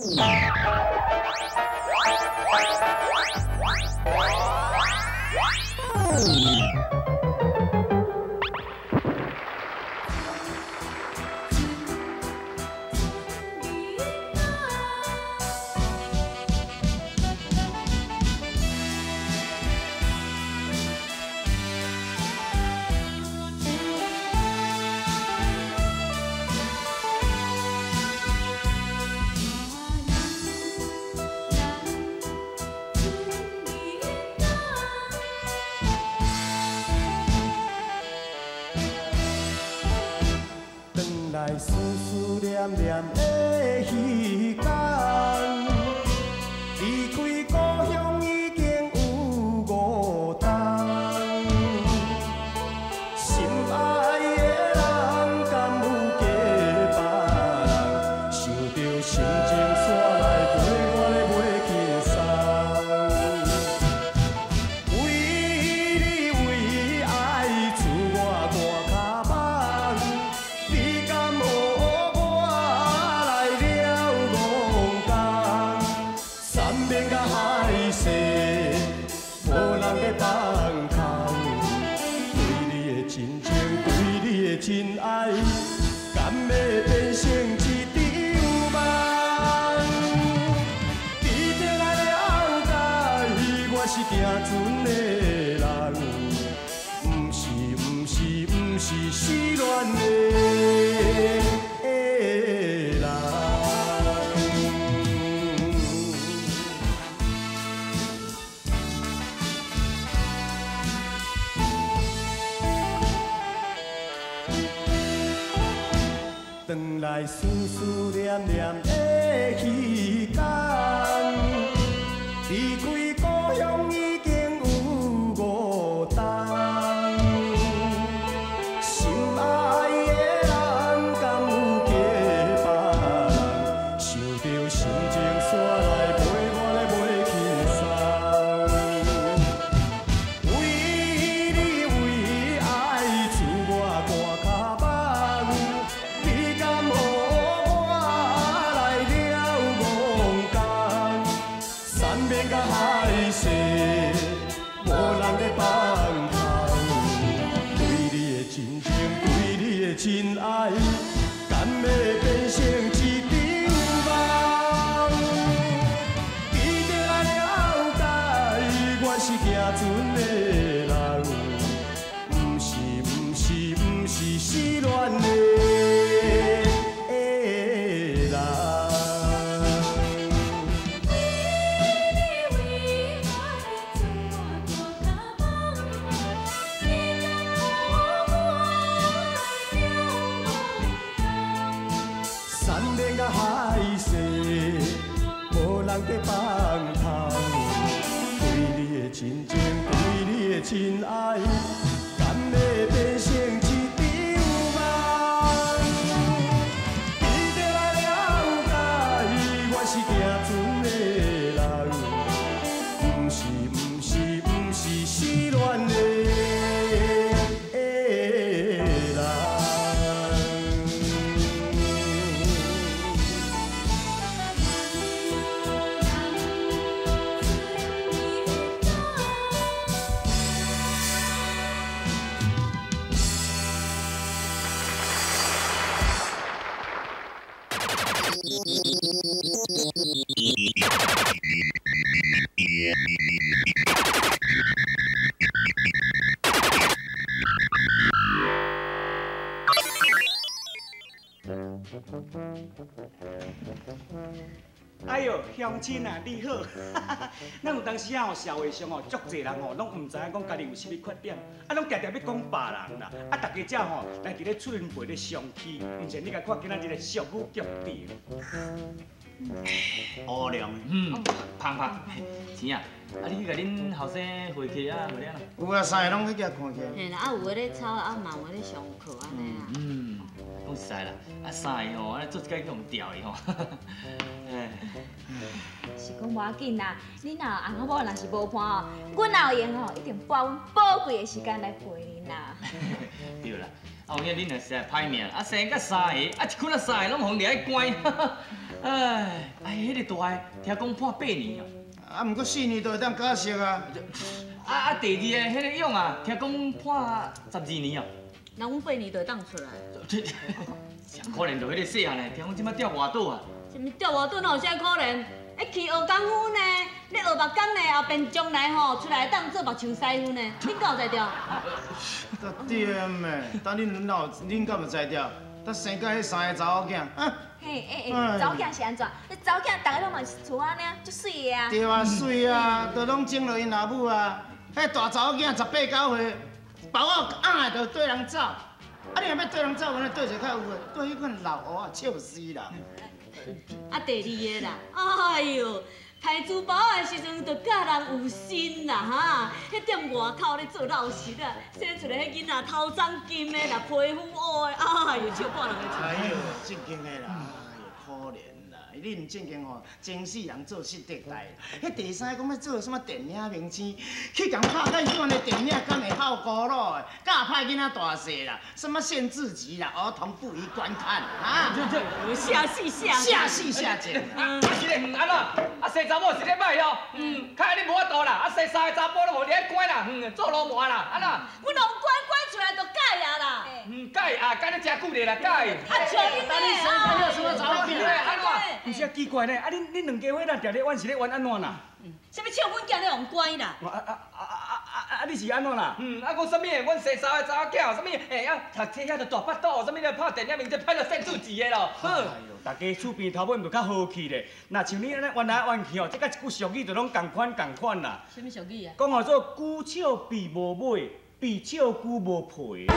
转来思思念念的彼天，离开故乡已经有五冬，心爱的人敢有记别人？想著心情煞来陪我咧袂轻松。为你为爱自我肝跤梦，你敢予我来了戆工？山盟甲海誓，无人咧放空。对你的真情，对你的真爱，敢会变成一场梦？值得来了解，我是行船的人，毋是毋是毋是失恋的人。转来思思念念的彼天，离开故乡已经有五冬，心爱的人敢有记别人？想著心情煞来陪我咧袂轻松。为你为爱自我肝跤梦，你敢予我来了戆工？山盟甲海誓，无人咧放空。对你的真情，对你的真爱，敢会变成一场梦？值得来了解，我是行船的人，毋是毋是毋是失恋的人。山盟甲海誓，无人伫放空。对你的真情，对你的真爱，敢会变成一场梦？值得来了解，我是行船的人，毋是毋是毋是失恋的人。哎哟，乡亲啊，你好！咱有当时啊吼，社会上吼，足济人吼，拢毋知影讲家己有啥物缺点，啊，拢定定欲讲别人啦。啊，大家才吼来伫咧出门背咧相欺，毋是你共看今仔日的俗语剧场。乌龙，嗯，芳芳，钱啊，啊你去共恁后生会客啊，无了？有啊，三个拢去共看起。嘿啦，啊有的咧操，啊嘛有的咧上课按呢啦。嗯，讲实在啦，啊三个吼，啊做一摆去予调去吼。是讲无要紧啦，恁若翁仔某若是无伴哦，阮若有闲吼，一定拨阮宝贵的时间来陪恁啦。对啦，啊有影恁若实在歹命，啊生甲三个，啊一困啊三个拢予掠去关。哎，哎，彼个大的听讲判8年哦。啊，毋过4年就会当假释啊。啊啊，第二个彼个勇啊，听讲判12年哦。那阮八年就会当出来。上可怜就彼个细汉的，听讲这摆钓外岛啊。啥物钓外岛哪有啥可怜？欸，去学功夫呢，你学木工呢，后边将来吼出来当做木匠师傅呢，你敢有才调？对咩？等恁老，恁敢有才调？等生甲彼三个查某囝，啊！嘿，欸欸，查某囝是按怎？你查某囝逐个拢嘛是像按呢，足媠的啊。对啊，媠啊，都拢种落𪜶老母啊。彼大查某囝18、19岁，包仔鸭的就缀人走。啊，你若欲缀人走，阮缀一个较有的，缀彼款老乌仔，笑死人。啊，第二个啦，哎哟，刣珠宝的时阵就教人有心啦，哈！彼踮外口咧做老实啊，生出来彼囡仔头鬃金的啦，皮肤乌的，哎哟，笑破人的喙。哎哟，正经的啦，哎哟，可怜啦！你毋正经吼，前世人做失德代。彼第三个讲欲做啥物电影明星，去共拍甲彼款的电影，敢会好古老的？教歹囡仔大细啦，什么限制级啦，儿童不宜观看啊！这下死下下死下贱！啊，是咧，按怎？啊，生查某是咧歹哦，较你无法度啦，啊，生三个查埔拢无你爱管啦，做奴麻啦，按怎？阮拢管管出来就改啊啦。改啊，改咧诚久咧啦，改。啊，像恁咧啊，什么查某囝？按怎？毋是啊，奇怪呢，啊，恁两家伙若定咧冤是咧冤按怎啦？啥物笑阮囝咧互关啦？啊啊啊啊啊！你是按怎啦？啊，讲啥物的？阮生三个查某囝，啥物？欸啊，读册遐就大腹肚，啥物咧拍电影明星拍到限制级的咯。哎哟，大家厝边头尾毋就较和气咧。若像你按呢冤来冤去哦，这佮一句俗语就拢仝款仝款啦。啥物俗语啊？讲号做龟笑鱉无尾，鱉笑龟无皮。